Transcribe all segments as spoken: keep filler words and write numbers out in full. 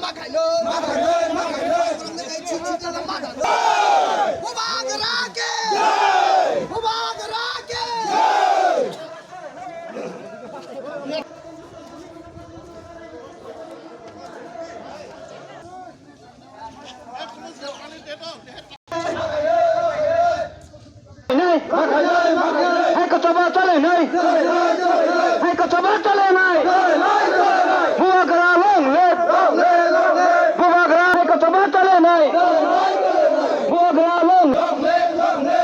Bubagra ke! Bubagra ke! Hai kochoma chale nai. Hai kochoma chale nai. Bubagra long live. Bubagra hai kochoma chale nai. Bubagra long.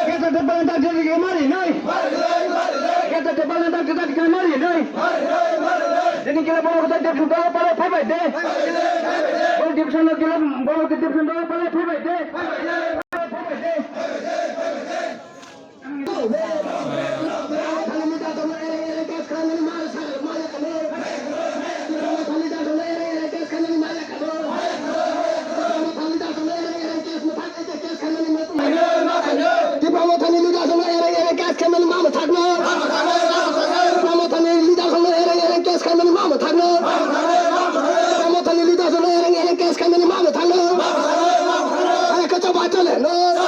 Kete te palan tak jodi ke mari nai. Kete te palan tak jodi ke mari nai. Dini kila bolo tak jodi ke pale phabai de. Bolo division kila bolo division pale phabai de. Tipra Mothani leader song ereng ereng case khaimani mama thakno. Tipra Mothani leader song ereng ereng case khaimani mama thakno. Tipra Mothani leader song ereng ereng case khaimani mama thakno. Hai kochoma chale no.